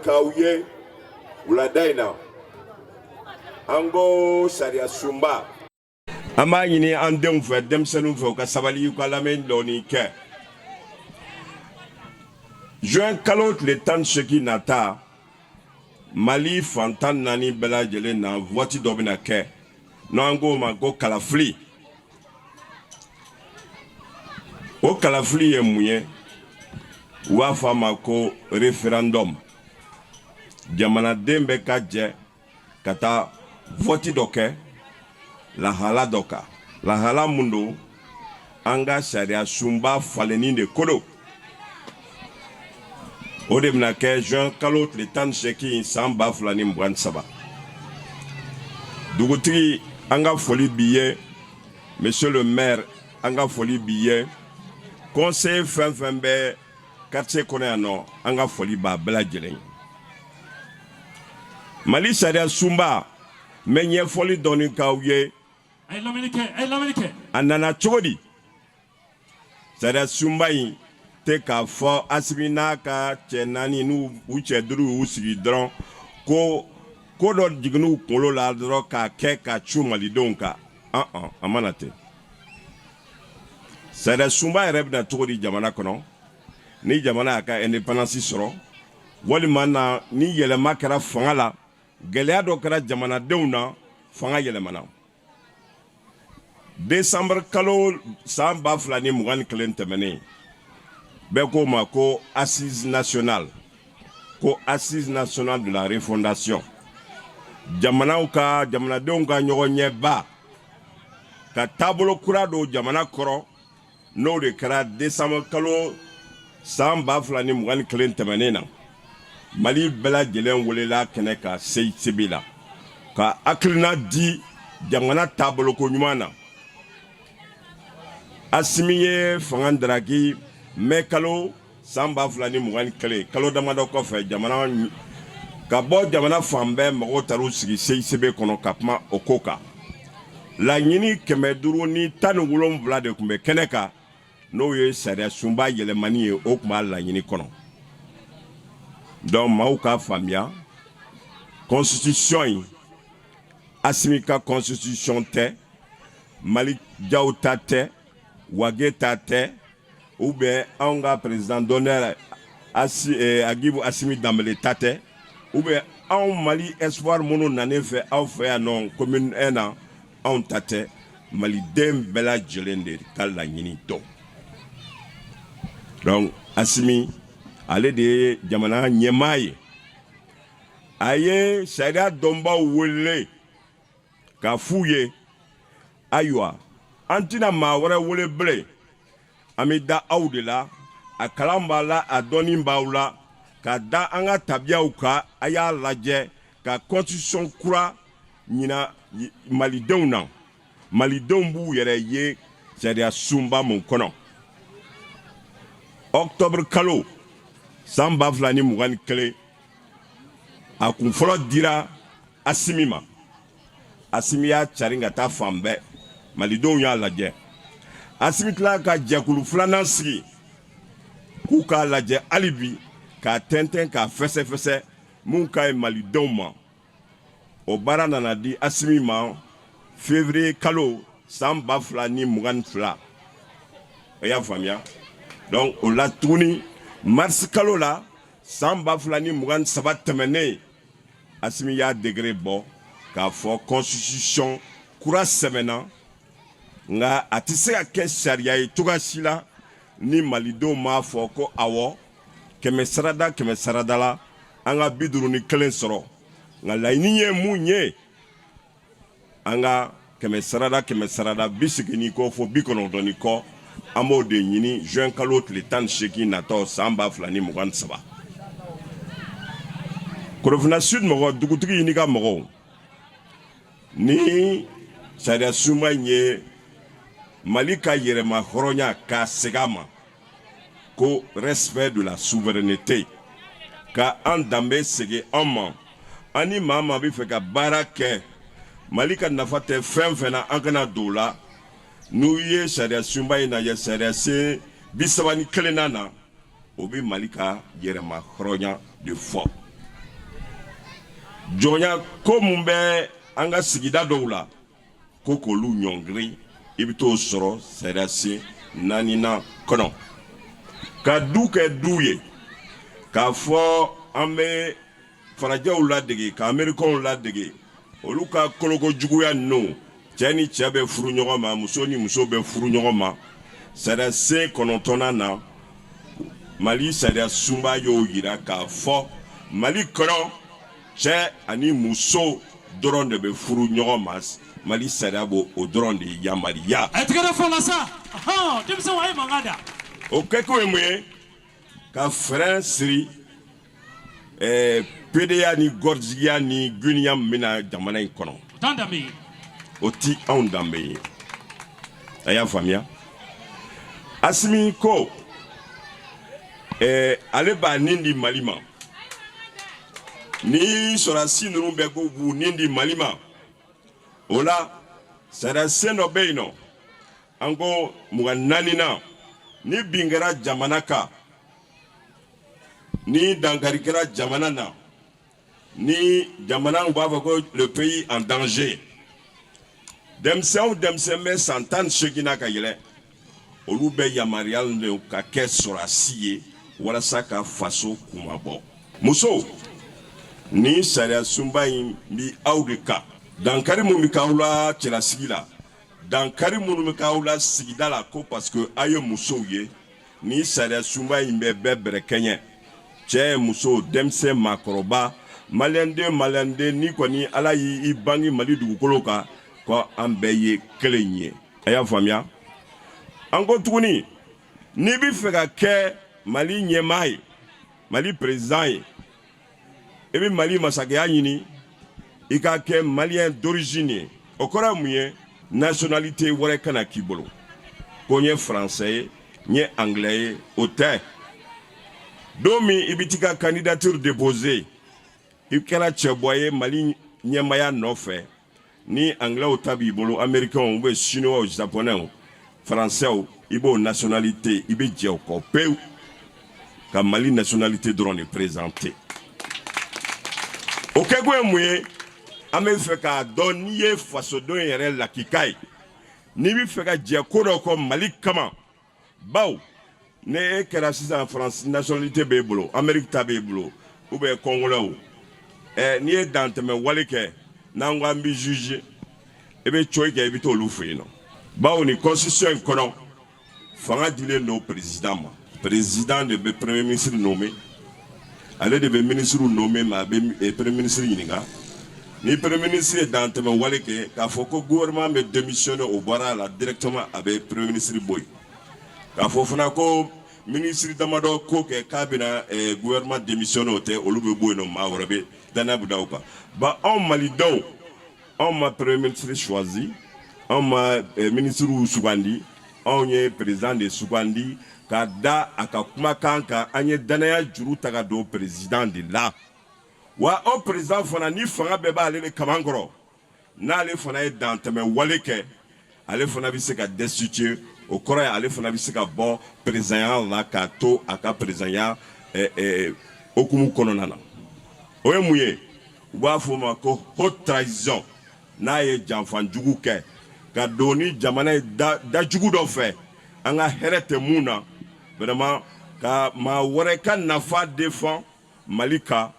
k'aw ye wulada in na. An ko sariya sunba, an b'a ɲini an denw fɛ, denmisɛnninw fɛ, u ka sabali, u ka lamɛn dɔɔni kɛ. Juin kalo tile 18 nata, Mali fan 14 bɛɛ lajɛlen na, vote dɔ bɛna kɛ, n'an k'o ma ko kalafili. O kalafili ye mun ye? U b'a fɔ a ma ko référendum. Jamanaden bɛ ka jɛ ka taa vote dɔ kɛ lahala dɔ kan. Lahala mun don? An ka sariya sunba falenni de ko don. O de bɛna kɛ juin kalo tile 18 san 2023. Dugutigi, an ka foli b'i ye. Monsieur le maire, an ka foli b'i ye. Conseiller fɛn fɛn bɛ quartier kɔnɔ yan nɔ, an ka foli b'a bɛɛ lajɛlen ye. Mali sariya sunba, n bɛ ɲɛfɔli dɔɔni k'aw ye. A ye lamɛnni kɛ, a ye lamɛnni kɛ. A nana cogo di? Sariya sunba in tɛ k'a fɔ Asimi n'a ka cɛ naani n'u u cɛ duuru y'u sigi dɔrɔn ko ko dɔ jiginn'u kunkolo la dɔrɔn k'a kɛ ka cun malidenw kan. An an a ma na ten. Sariya sunba yɛrɛ bɛna cogo di jamana kɔnɔ? Ni jamana y'a ka indépendance sɔrɔ, walima na ni yɛlɛma kɛra fanga la, gɛlɛya dɔ kɛra jamanadenw na, fanga yɛlɛmana. Décembre kalo san 2021 tɛmɛnen, bɛɛ k'o ma ko assise nationale, ko assise nationale de la refondation, jamanaw ka jamanadenw ka ɲɔgɔn ɲɛba ka taabolo kura don jamana kɔrɔ. N'o de kɛra décembre kalo san 2021 tɛmɛnen na, Mali bɛɛ lajɛlen welela kɛnɛ ka CICB la ka hakilina di jamana taaboloko ɲuman na. Asimi ye fanga daraki mɛ kalo san 2021, kalo damadɔ kɔfɛ, jamana ka bɔ jamana fan bɛɛ mɔgɔw taar'u sigi CICB kɔnɔ ka kuma o ko kan. Laɲini 517 de tun bɛ kɛnɛ kan, n'o ye sariya sunba yɛlɛmani ye. O tun b'a laɲini kɔnɔ. Donc maaw k'a faamuya, constitution in, Asimi ka constitution tɛ, Mali Jaw ta tɛ, Wage ta tɛ, ou bien anw ka président d'honneur Agibu Asimi Danbele ta tɛ, ou bien anw Mali Espoir minnu nanen fɛ aw fɛ yan nɔ commune 1 na, anw ta tɛ. Maliden bɛɛ lajɛlen de ka laɲini dɔn. Donc Asimi, ale de ye jamana ɲɛmaa ye. A ye sariya dɔnbaw wele k'a f'u ye: ayiwa, an tɛna maa wɛrɛ wele bilen, an bɛ da aw de la. A kalan b'a la, a dɔnni b'aw la, ka da an ka tabiyaw kan. A y'a lajɛ ka constitution kura ɲina malidenw na, malidenw b'u yɛrɛ ye sariya sunba mun kɔnɔ. Octobre kalo san 2021, a kun fɔlɔ dira Asimi ma. Asimi y'a carin ka taa fan bɛɛ, malidenw y'a lajɛ. Asimi tila ka jɛkulu filanan sigi k'u k'a lajɛ hali bi, k'a tɛntɛn, k'a fɛsɛfɛsɛ, mun ka ɲi malidenw ma. O baara nana di Asimi ma février kalo san 2022. O y'a faamuya. Donc o la tuguni, mars kalo la san 2023 tɛmɛnen, Asimi y'a décret bɔ k'a fɔ constitution kura sɛbɛnna, nka a tɛ se ka kɛ sariya ye cogoya si la ni malidenw m'a fɔ ko awɔ, kɛmɛ sarada kɛmɛ sarada la, an ka 51 sɔrɔ. Nka laɲini ye mun ye? An ka kɛmɛ sarada kɛmɛ sarada 80 ni kɔ fo 90 ni kɔ, an b'o de ɲini juin kalo tile 18 natɔ san 2023. Korofina Sud mɔgɔ, dugutigi n'i ka mɔgɔw, ni sariya sunba in ye Mali ka yɛrɛma hɔrɔnya k'a segin a ma, ko respect de la souveraineté, ka an danbe segin an ma, an ni maa maa bɛ fɛ ka baara kɛ, Mali ka nafa tɛ fɛn fɛn na, an kana don o la. N'u ye sariya sunba in lajɛ, sariya sen 31nan na, o bɛ Mali ka yɛrɛma hɔrɔnya de fɔ. Jɔnya ko mun bɛ an ka sigida dɔw la, ko k'olu ɲɔngiri, i bɛ t'o sɔrɔ sariyasen naaninan kɔnɔ. Ka du kɛ du ye, k'a fɔ an bɛ farajɛw ladege, ka amerikɛnw ladege, olu ka koloko juguya ninnu, cɛ ni cɛ bɛ furu ɲɔgɔn ma, muso ni muso bɛ furu ɲɔgɔn ma. Sariyasen kɔnɔntɔnnan na, Mali sariya sunba y'o yira k'a fɔ Mali kɔnɔ, cɛ ani muso dɔrɔn de bɛ furu ɲɔgɔn ma. Mali sariya b'o o dɔrɔn de yamaruya. A ye tɛgɛrɛ fɔ la sa. Ɔhɔn, denmisɛnw, a ye mankan da. O kɛkun ye mun ye? Ka frein siri PDA ni gɔrisigiya ni guniya min bɛna jamana in kɔnɔ. O t'an danbe ye. O ti anw danbe ye. A y'a faamuya? Asimi ko ale b'a nin di Mali ma. Ni sɔrɔdasi ninnu bɛɛ ko b'u nin di Mali ma, o la sariya sen dɔ bɛ yen nɔ, an ko 24nan, ni bin kɛra jamana kan, ni dankari kɛra jamana na, ni jamana u b'a fɔ ko le pays en danger, denmisɛn o denmisɛn bɛ san 18 na ka yɛlɛ, olu bɛ yamaruyalen don ka kɛ sɔrɔdasi ye walasa ka faso kunmabɔ. Musow, ni sariya sunba in bi aw de kan. Dankari mun bɛ k'aw la cɛlasigi la, dankari minnu bɛ k'aw la sigida la, ko parce que aw ye musow ye, ni sariya sunba in bɛ bɛɛ bɛrɛ kɛɲɛ, cɛ, muso, denmisɛn, maakɔrɔba, maliyɛnden, maliyɛnden, ni kɔni Ala y'i bange Mali dugukolo kan, ko an bɛɛ ye kelen ye. A y'a faamuya? An ko tuguni, n'i bɛ fɛ ka kɛ Mali ɲɛmaa ye, Mali président ye, i bɛ Mali masakɛya ɲini, i ka kɛ malien d'origine ye. O kɔrɔ ye mun ye? Nationalité wɛrɛ kana k'i bolo, ko n ye français ye, n ye anglais ye, o tɛ. Don min i bɛ t'i ka candidature déposer, i kɛra cɛbɔ ye Mali ɲɛmaaya nɔfɛ, ni anglais ta b'i bolo, américains ou bien chinois, japonais, français, i b'o nationalité, i bɛ jɛ o kɔ pewu, ka Mali nationalité dɔrɔn de présenter. O kɛkun ye mun ye? An bɛ fɛ k'a dɔn n'i ye fasoden yɛrɛ lakika ye, n'i bɛ fɛ ka jɛ ko dɔ kɔ Mali kama. Bawo ne e kɛra sisan France nationalité b'e bolo, Amérique ta b'e bolo, ou bien congolais, n'i ye dantɛmɛ wale kɛ, n'an ko an bɛ juger, i bɛ coyi kɛ, i bɛ t'olu fɛ yen nɔ. Bawo ni constitution in kɔnɔ, fanga dilen don président ma. Président de bɛ premier ministre nommé, ale de bɛ ministre nommé, mais a bɛ premier ministre ɲininka. Ni premier ministre ye dantɛmɛ wale kɛ, k'a fɔ ko gouvernement bɛ démissionner, o bɔra a la directement, a bɛ premier ministre bɔ yen. K'a fɔ fana ko ministre damadɔ ko kɛ k'a bɛna gouvernement démissionner, o tɛ, olu bɛ bɔ yen nɔ, maa wɛrɛ bɛ danaya bɛ da o kan. Ba anw malidenw, anw ma premier ministre choisi, anw ma ministre sugandi, anw ye président de sugandi ka da a ka kumakan kan. An ye danaya juru ta ka don président de la. Wa o président fana, ni fanga bɛɛ b'ale de kaman kɔrɔ, n'ale fana ye dantɛmɛ wale kɛ, ale fana bɛ se ka destituer. O kɔrɔ ye ale fana bɛ se ka bɔ présidentya la k'a to a ka présidentya hokumu kɔnɔna na. O ye mun ye? U b'a fɔ o ma ko haute trahison. N'a ye janfanjugu kɛ ka don ni jamana ye dajugu dɔ fɛ, an ka hɛrɛ tɛ mun na, vraiment, ka maa wɛrɛ ka nafa défend Mali kan,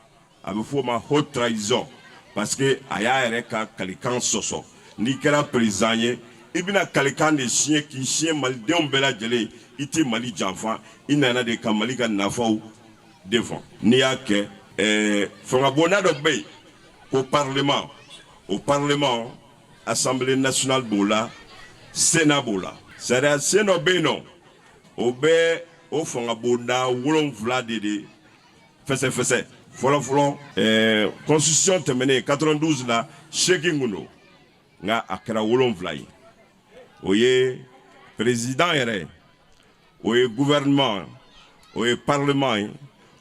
a bɛ fɔ o ma haute trahison, parce que a y'a yɛrɛ ka kalikan sɔsɔ. N'i kɛra président ye, i bɛna kalikan de signer, k'i signer malidenw bɛɛ lajɛlen, i tɛ Mali janfa, i nana de ka Mali ka nafaw défend. N'i y'a kɛ, fangabonda dɔ bɛ yen ko parlement. O parlement, assemblée nationale b'o la, sénat b'o la. Sariya sen dɔ bɛ yen nɔ, o bɛ o fangabonda 7 de fɛsɛfɛsɛ. Fɔlɔ fɔlɔ, constitution tɛmɛnen 92 la, 8 kun don, nka a kɛra 7 ye. O ye président yɛrɛ, o ye gouvernement, o ye parlement ye,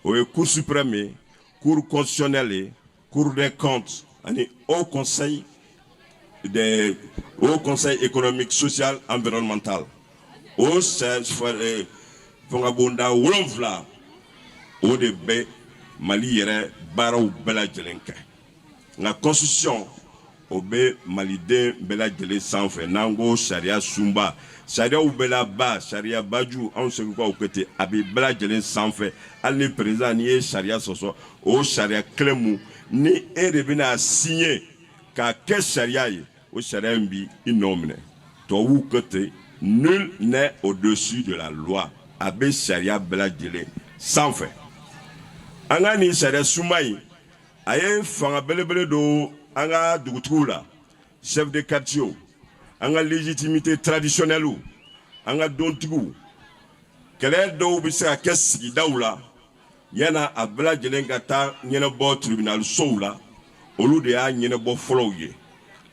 o ye cour suprême ye, cour constitutionnelle ye, cour des comptes ani haut conseil économique, social, environnemental. O fangabonda 7, o de bɛ Mali yɛrɛ baaraw bɛɛ lajɛlen kɛ. Nka constitution, o bɛ maliden bɛɛ lajɛlen sanfɛ. N'an ko sariya sunba, sariyaw bɛɛ la ba, sariya baju, anw segukaw ko ten, a bɛ bɛɛ lajɛlen sanfɛ. Hali ni président, n'i ye sariya sɔsɔ, o sariya kelen mun ni e de bɛna signer k'a kɛ sariya ye, o sariya in bi i nɔ minɛ. Tubabuw ko ten: nul n'est au-dessus de la loi. A bɛ sariya bɛɛ lajɛlen sanfɛ. An ka nin sariya sunba in, a ye fanga belebele don an ka dugutigiw la, chef de quartier, an ka légitimité traditionnelle, an ka dontigiw. Kɛlɛ dɔw bɛ se ka kɛ sigidaw la, yanni a bɛɛ lajɛlen ka taa ɲɛnabɔ tribunal sow la, olu de y'a ɲɛnabɔ fɔlɔw ye.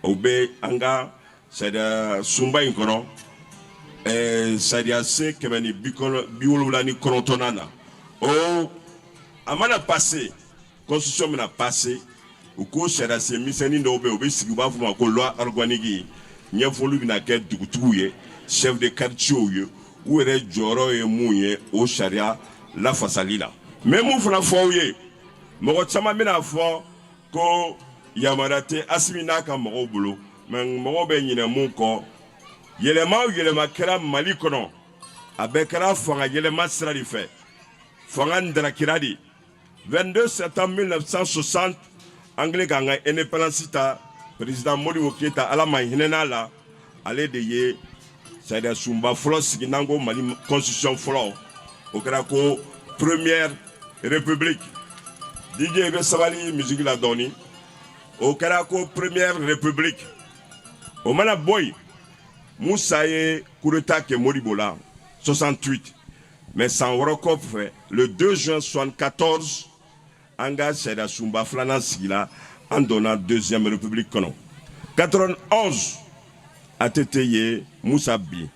O bɛ an ka sariya sunba in kɔnɔ, sariya sen 179nan na. O a mana passer, constitution bɛna passer, u ko sariya sen misɛnnin dɔw bɛ yen, u bɛ sigi, u b'a fɔ o ma ko loi organique. Ɲɛfɔli bɛna kɛ dugutigiw ye, chef de quartier ye, u yɛrɛ jɔyɔrɔ ye mun ye o sariya lafasali la. N bɛ mun fana fɔ aw ye? Mɔgɔ caman bɛna fɔ ko yamaruya tɛ Asimi n'a ka mɔgɔw bolo, mais mɔgɔw bɛ ɲinɛ mun kɔ? Yɛlɛma o yɛlɛma kɛra Mali kɔnɔ, a bɛɛ kɛra fanga yɛlɛma sira de fɛ, fanga darakira de. 22 septembre 1960, an kɛlen k'an ka indépendance ta, président Modibo Keyita, Ala ma hinɛ la, ale de ye sariya sunba fɔlɔ sigi. N'an ko Mali constitution fɔlɔ, o kɛra ko première république. DJ bɛ sabali musique la dɔɔni. O kɛra ko première république. O mana bɔ yen, Musa ye coup d'état kɛ Modibo la 68, mais san 6 kɔfɛ, le 2 juin 74, an ka sariya sunba filanan sigila, an donna deuxième république kɔnɔ. 91, ATT ye Musa bin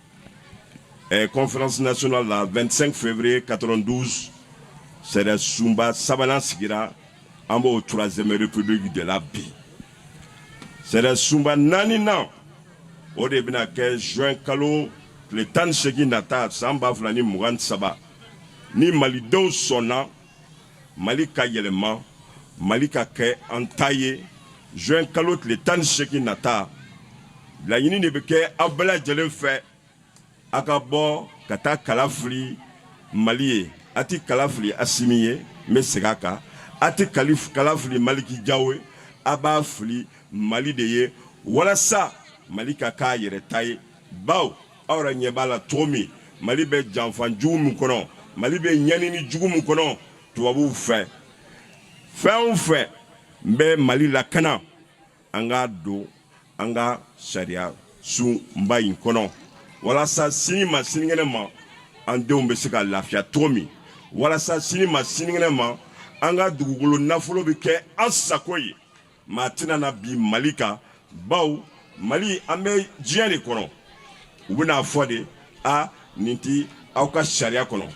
conférence nationale la. 25 février 92, sariya sunba sabanan sigira. An b'o troisième république de la bi. Sariya sunba naaninan, o de bɛna kɛ juin kalo tile 18 nata, san 2023, ni malidenw sɔnna Mali ka yɛlɛma, Mali ka kɛ an ta ye. Juin kalo tile 18 nata, laɲini de bɛ kɛ aw bɛɛ lajɛlen fɛ, a ka bɔ ka taa kala fili Mali ye. A ti kala fili Asimi ye, n bɛ segin a kan, a ti kala fili Maliki Jawo ye, a b'a fili Mali de ye, walasa Mali ka k'a yɛrɛ ta ye. Bawo aw yɛrɛ ɲɛ b'a la cogo min, Mali bɛ janfa jugu min kɔnɔ, Mali bɛ ɲɛnini jugu min kɔnɔ tubabuw fɛ, fɛn o fɛn n bɛ Mali lakana, an k'a don an ka sariya sunba in kɔnɔ, walasa sini ma sinikɛnɛ ma, an denw bɛ se ka lafiya cogo min, walasa sini ma sinikɛnɛ ma, an ka dugukolo nafolo bɛ kɛ an sago ye, maa tɛna na bi Mali kan. Bawo Mali, an bɛ diɲɛ de kɔnɔ, u bɛna fɔ de a nin ti aw ka sariya kɔnɔ.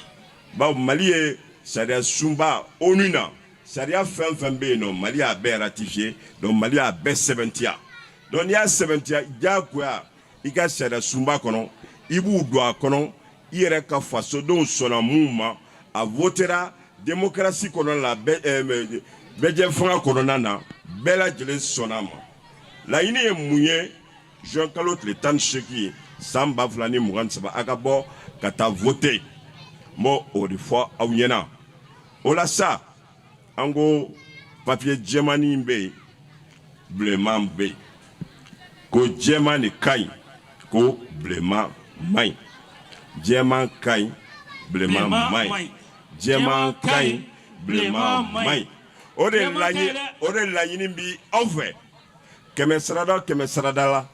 Bawo Mali ye sariya sunba ONU na, sariya fɛn fɛn bɛ yen nɔ, Mali y'a bɛɛ ratifié. Donc Mali y'a bɛɛ sɛbɛntiya. Donc n'i y'a sɛbɛntiya, diyagoya i ka sariya sunba kɔnɔ, i b'u don a kɔnɔ. I yɛrɛ ka fasodenw sɔnna mun ma, a votera démocratie kɔnɔna la, bɛɛ fanga kɔnɔna na, bɛɛ lajɛlen sɔnna a ma. Laɲini ye mun ye? Juin kalo tile 18, san 2023, a ka bɔ ka taa voter. N b'o o de fɔ aw ɲɛna. O la sa, an ko papier jɛmanin bɛ yen, bilenman bɛ yen, ko jɛman de ka ɲi, ko bilenman man ɲi. Jɛman ka ɲi, bilenman man ɲi. Jɛman ka ɲi, bilenman man ɲi. O de laɲini, o de laɲini bi aw fɛ. Kɛmɛ sarada, kɛmɛ sarada la,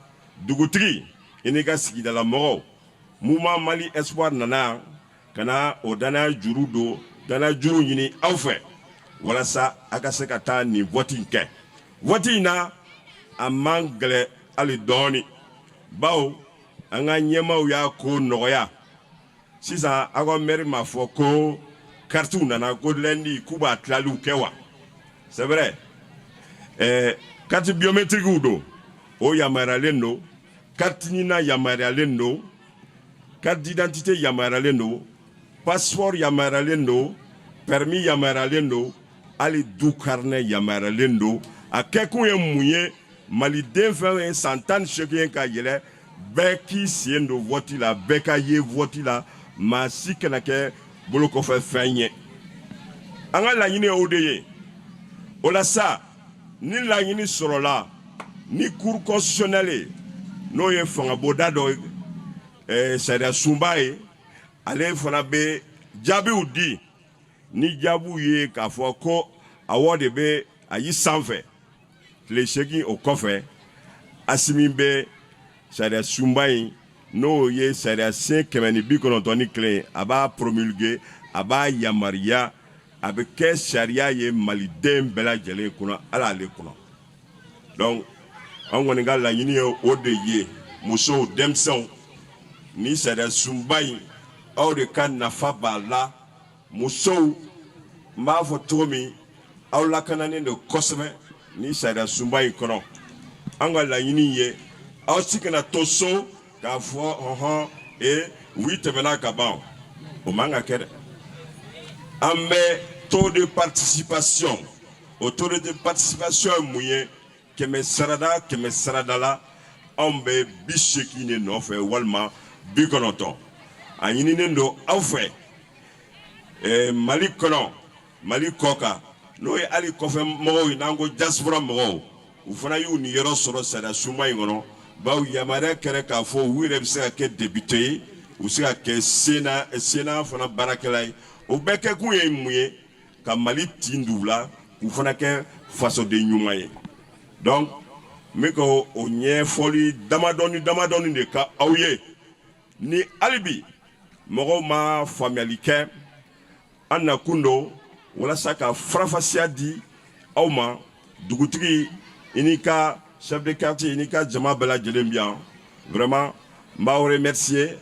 dugutigi, i n'i ka sigidala mɔgɔw, Mouvement Mali Espoir nana yan ka na o danaya juru don, danaya juru ɲini aw fɛ, walasa a ka se ka taa nin vote in kɛ. Vote in na, a man gɛlɛ hali dɔɔni, bawo an ka ɲɛmaaw y'a ko nɔgɔya. Sisan aw ka maire m'a fɔ ko karitiw nana, ko lundi k'u b'a tilaliw kɛ wa? C'est vrai, carte biométrique don, o yamaruyalen don, carte NINA yamaruyalen don, carte d'identité yamaruyalen don, passeport yamaruyalen don, permis yamaruyalen don, hali du carnet yamaruyalen don. A kɛkun ye mun ye? Maliden fɛn ye san 18 ye ka yɛlɛ, bɛɛ k'i sen don vote la, bɛɛ ka ye vote la, maa si kana kɛ bolokɔfɛ fɛn ye. An ka laɲini ye o de ye. O la sa, ni laɲini sɔrɔla ni Cour constitutionnelle ye, n'o ye fangabonda dɔ ye, sariya sunba ye, ale fana bɛ jaabiw di. Ni jaabiw ye k'a fɔ ko awɔ de bɛ a y'i sanfɛ, tile 8 o kɔfɛ, Asimi bɛ sariya sunba in, n'o ye sariya sen 191 ye, a b'a promulguer, a b'a yamaruya, a bɛ kɛ sariya ye maliden bɛɛ lajɛlen kɔnɔ, ala ale kɔnɔ. Donc an kɔni ka laɲini ye o de ye. Musow, denmisɛnw, ni sariya sunba in, aw de ka nafa b'a la. Musow, n b'a fɔ cogo min, aw lakananen don kosɛbɛ ni sariya sunba in kɔnɔ. An ka laɲini ye aw si kana to so k'a fɔ ɔhɔn ee oui tɛmɛna ka ban. O man ka kɛ dɛ. An bɛ taux de participation, o taux de participation ye mun ye? 100 sarada 100 sarada la, anw bɛ 80 de nɔfɛ walima 90. A ɲininen don aw fɛ, Mali kɔnɔ, Mali kɔ kan, n'o ye hali kɔfɛ mɔgɔw ye, n'an ko diaspora mɔgɔw, u fana y'u niyɔrɔ sɔrɔ sariya sunba in kɔnɔ, bawo yamaruya kɛra k'a fɔ u yɛrɛ bɛ se ka kɛ député ye, u bɛ se ka kɛ Sénat fana baarakɛla ye. O bɛɛ kɛkun ye mun ye? Ka Mali tin d'u la, k'u fana kɛ fasoden ɲuman ye. Donc n bɛ ka o ɲɛfɔli damadɔni damadɔni de ka aw ye. Ni hali bi mɔgɔw ma faamuyali kɛ, an nakun don walasa ka farafasiya di aw ma. Dugutigi, i n'i ka chef de quartier, i n'i ka jama bɛɛ lajɛlen bi yan, vraiment n b'aw remercier.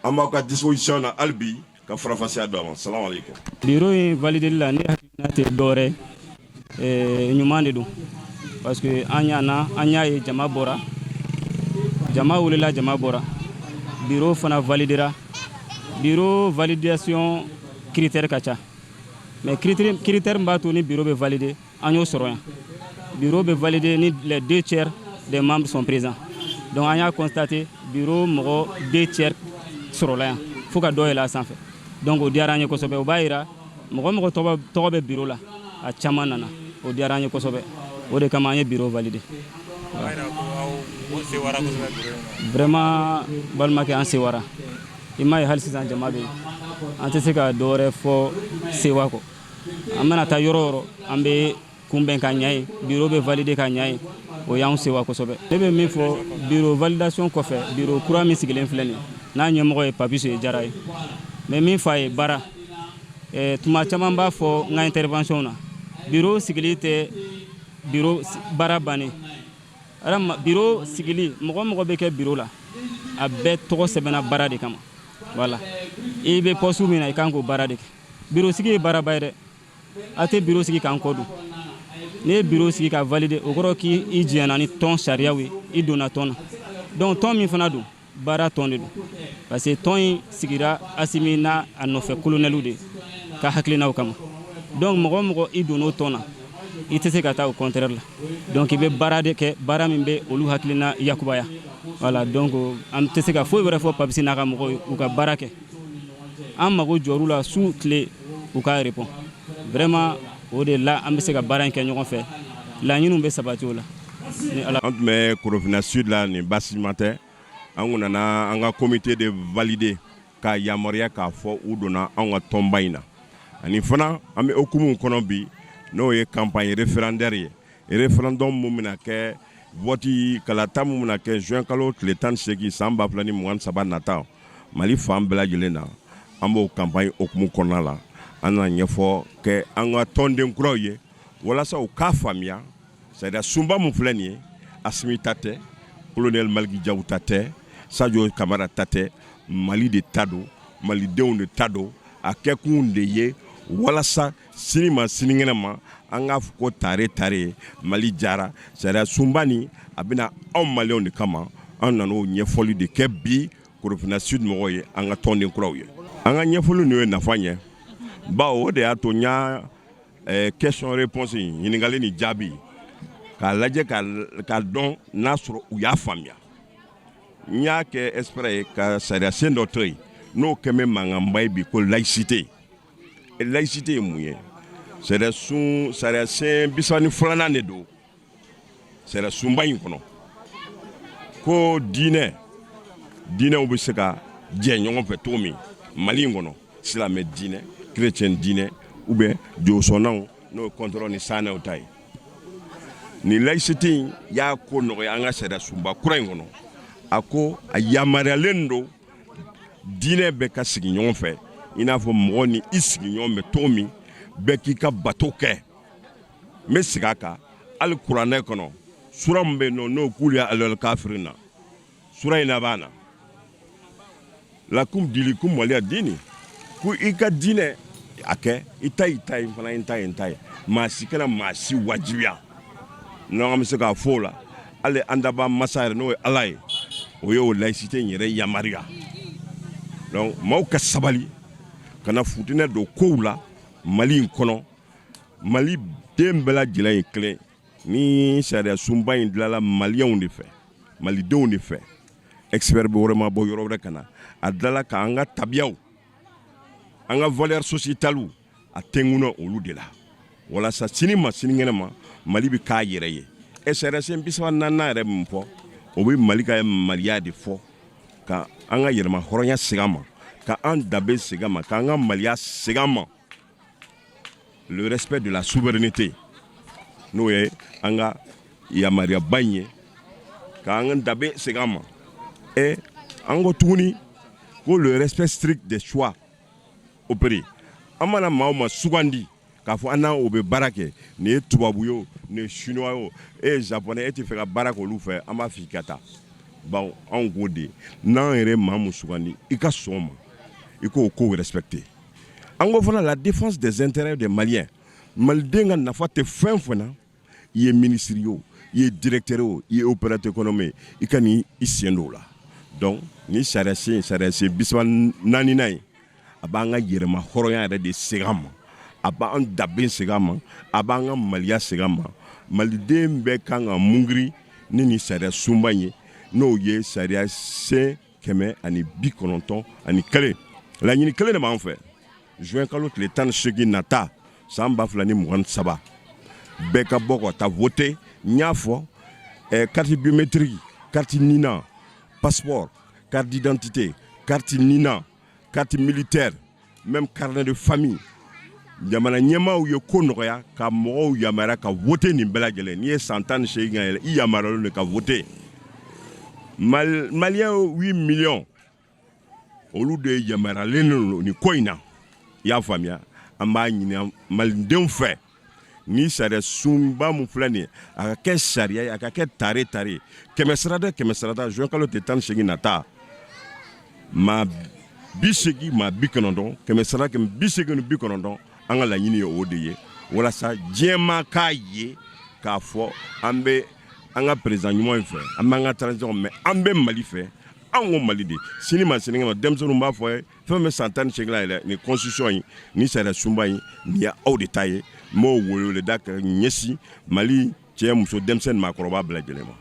An b'aw ka disposition na hali bi ka farafasiya d'aw ma. Salamu aleykum. Bureau in valideli la, ne hakilina tɛ dɔwɛrɛ ye, ɲuman de don, parce que an ɲana, an y'a ye jama bɔra, jama wulila, jama bɔra, bureau fana validera. Bureau validation critère ka ca, mais critère min b'a to ni bureau bɛ valider, an y'o sɔrɔ yan. Bureau bɛ valider ni les deux tiers des membres sont présents. Donc an y'a constaté, bureau mɔgɔ deux tiers sɔrɔla yan, fo ka dɔ yɛlɛ a sanfɛ. Donc o diyara an ye kosɛbɛ. O b'a yira mɔgɔ mɔgɔ tɔgɔ bɛ bureau la, a caman nana. O diyara an ye kosɛbɛ, o de kama an ye bureau valider. Vraiment, balimakɛ, an sewara. I m'a ye, hali sisan jama bɛ yen. An tɛ se ka dɔwɛrɛ fɔ sewa kɔ. An mana taa yɔrɔ o yɔrɔ, an bɛ kunbɛn ka ɲa ye, bureau bɛ valider ka ɲa ye. O y'anw sewa kosɛbɛ. Ne bɛ min fɔ, bureau validation kɔfɛ, bureau kura min sigilen filɛ nin, n'a ɲɛmɔgɔ ye Papiso ye, Jara ye, n bɛ min fɔ a ye, baara tuma caman b'a fɔ n ka intervention na, bureau sigili tɛ bureau baara bannen. Bureau sigili, mɔgɔ mɔgɔ bɛ kɛ bureau la, a bɛɛ tɔgɔ sɛbɛnna baara de kama. Voilà, i bɛ poste min na, i kan k'o baara de kɛ. Bureau sigi ye baaraba ye dɛ. A tɛ bureau sigi k'an kɔ don. N'i ye bureau sigi ka valider, o kɔrɔ k'i jɛnna ni tɔn sariyaw ye, i donna tɔn na. Donc tɔn min fana don, baara tɔn de don, parce que tɔn in sigira Asimi n'a a nɔfɛ colonɛliw de ka hakilinaw kama. Donc mɔgɔ mɔgɔ i donn'o tɔn na, i tɛ se ka taa o contraire la. Donc i bɛ baara de kɛ, baara min bɛ olu hakilina yakubaya. Voilà, donc an tɛ se ka foyi wɛrɛ fɔ Papisi n'a ka mɔgɔw ye, u ka baara kɛ. An mago jɔr'u la su tile, u ka répond. Vraiment, o de la an bɛ se ka baara in kɛ ɲɔgɔn fɛ, laɲiniw bɛ sabati o la ni Ala. An tun bɛ Korofina Sud la nin, baasi ɲuman tɛ. An kun nana an ka comité de valider k'a yamaruya k'a fɔ u donna anw ka tɔnba in na. Ani fana an bɛ hukumu kɔnɔ bi, n'o ye campagne référendaire ye, référendum mun bɛna kɛ, vote kalata mun bɛna kɛ juin kalo tile 18 san 2023 nata, Mali fan bɛɛ lajɛlen na. An b'o campagne hukumu kɔnɔna la, an nana ɲɛfɔ kɛ an ka tɔnden kuraw ye walasa u k'a faamuya sariya sunba mun filɛ nin ye, Asimi ta tɛ, colonel Maliki Jaw ta tɛ, Sadio Kamara ta tɛ, Mali de ta don, malidenw de ta don. A kɛkun de ye walasa sini ma sinikɛnɛ ma, an k'a fɔ ko tare tare Mali jara. Sariya sunba nin, a bɛna anw maliyɛnw de kama. An nana o ɲɛfɔli de kɛ bi Korofina Sud mɔgɔw ye, an ka tɔnden kuraw ye. An ka ɲɛfɔli ninnu ye nafa ɲɛ, bawo o de y'a to n y'a question réponse, ɲininkali ni jaabi. K'a lajɛ k'a dɔn n'a sɔrɔ u y'a faamuya. N y'a kɛ exprès ye ka sariyasen dɔ to yen, n'o kɛn bɛ mankanba ye bi, ko laïcité. Laïcité ye mun ye? Sariyasun, sariyasen 32nan de don sariyasunba in kɔnɔ, ko diinɛ, diinɛw bɛ se ka jɛ ɲɔgɔn fɛ cogo min Mali in kɔnɔ, silamɛ diinɛ, chrétien diinɛ ou bien josɔnnaw, n'o ye kɔntɔrɔ ni sanɛw ta ye. Nin laïcité in y'a ko nɔgɔya an ka sariyasunba kura in kɔnɔ. A ko a yamaruyalen don diinɛ bɛɛ ka sigi ɲɔgɔn fɛ, i n'a fɔ mɔgɔ ni i sigiɲɔgɔn bɛ cogo min, bɛɛ k'i ka bato kɛ. N bɛ segin a kan, hali kuranɛ kɔnɔ, sura min bɛ yen nɔ, n'o kul ya ayyuhal kafiruna, sura in laban na, lakum dinikum waliya dini, ko i ka diinɛ a kɛ, i ta i ta ye, n fana n ta ye n ta ye, maa si kana maa si wajibiya. N'an bɛ se k'a fɔ o la, hali an dabaa masa yɛrɛ, n'o ye Ala ye, o ye o laïcité in yɛrɛ yamaruya. Donc maaw ka sabali, kana futinɛ don kow la Mali in kɔnɔ. Mali den bɛɛ lajɛlen ye kelen. Ni sariya sunba in dilanla maliyɛnw de fɛ, malidenw de fɛ, expert bɛ wɛrɛ ma bɔ yɔrɔ wɛrɛ ka na a dilanla k'an ka tabiyaw, an ka valeur sociétale, a tɛnkunna olu de la, walasa sini ma sinikɛnɛ ma, Mali bɛ k'a yɛrɛ ye. Ɛ, sariyasen 34nan yɛrɛ min fɔ, o bɛ Mali ka maliya de fɔ, ka an ka yɛrɛma hɔrɔnya segin an ma, ka an danbe segin an ma, k'an ka maliya segin an ma, le respect de la souveraineté, n'o ye an ka yamaruyaba in ye, k'an ka danbe segin an ma. Ɛ, an ko tuguni ko le respect strict des choix opérés. An mana maa o maa sugandi k'a fɔ an n'a o bɛ baara kɛ, nin ye tubabu ye o, nin ye chinois ye o, e ye japonais, e tɛ fɛ ka baara kɛ olu fɛ, an b'a f'i ka taa, bawo anw k'o de n'an yɛrɛ maa mun sugandi, i ka sɔn o ma, i k'o kow respecter. An ko fana la défense des intérêts des Maliens. Maliden ka nafa tɛ fɛn fɛn na, i ye ministre ye o, i ye directeur o, i ye opérateur économique ye, i ka n'i sen don o la. Donc ni sariyasen, sariyasen 34nan ye, a b'an ka yɛrɛma hɔrɔnya yɛrɛ de segin an ma, a b'an danbe segin an ma, a b'an ka maliya segin an ma. Maliden bɛɛ kan ka mungiri ni nin sariya sunba in ye, n'o ye sariya sen 191. Laɲini kelen de b'an fɛ: juin kalo tile 18 nata, san 2023, bɛɛ ka bɔ ka taa voter. N y'a fɔ, carte biométrique, carte NINA, passeport, carte d'identité, carte NINA, carte militaire, même carnet de famille. Jamana ɲɛmaaw ye ko nɔgɔya ka mɔgɔw yamaruya ka voter nin bɛɛ lajɛlen. N'i ye san 18 ka yɛlɛ, i yamaruyalen don ka voter. Maliyɛn 8 millions, olu de yamaruyalen don nin ko in na. I y'a faamuya? An b'a ɲini malidenw fɛ, ni sariya sunba mun filɛ nin ye, a ka kɛ sariya ye, a ka kɛ tare tare, kɛmɛ sarada kɛmɛ sarada, juin kalo tile 18 nata, maa 80, maa 90, kɛmɛ sara 80 ni 90. An ka laɲini ye o de ye, walasa diɲɛmaa k'a ye k'a fɔ an bɛ an ka président ɲuman in fɛ, an b'an ka transition, mais an bɛ Mali fɛ. Anw ko Mali de, sini ma sinikɛnɛ ma, denmisɛnninw b'a fɔ ye, fɛn bɛ san 18 la yɛrɛ, nin constitution in, nin sariya sunba in, nin ye aw de ta ye. N b'o weleweleda ka ɲɛsin Mali cɛ, muso, denmisɛnnin, maakɔrɔba bɛɛ lajɛlen ma.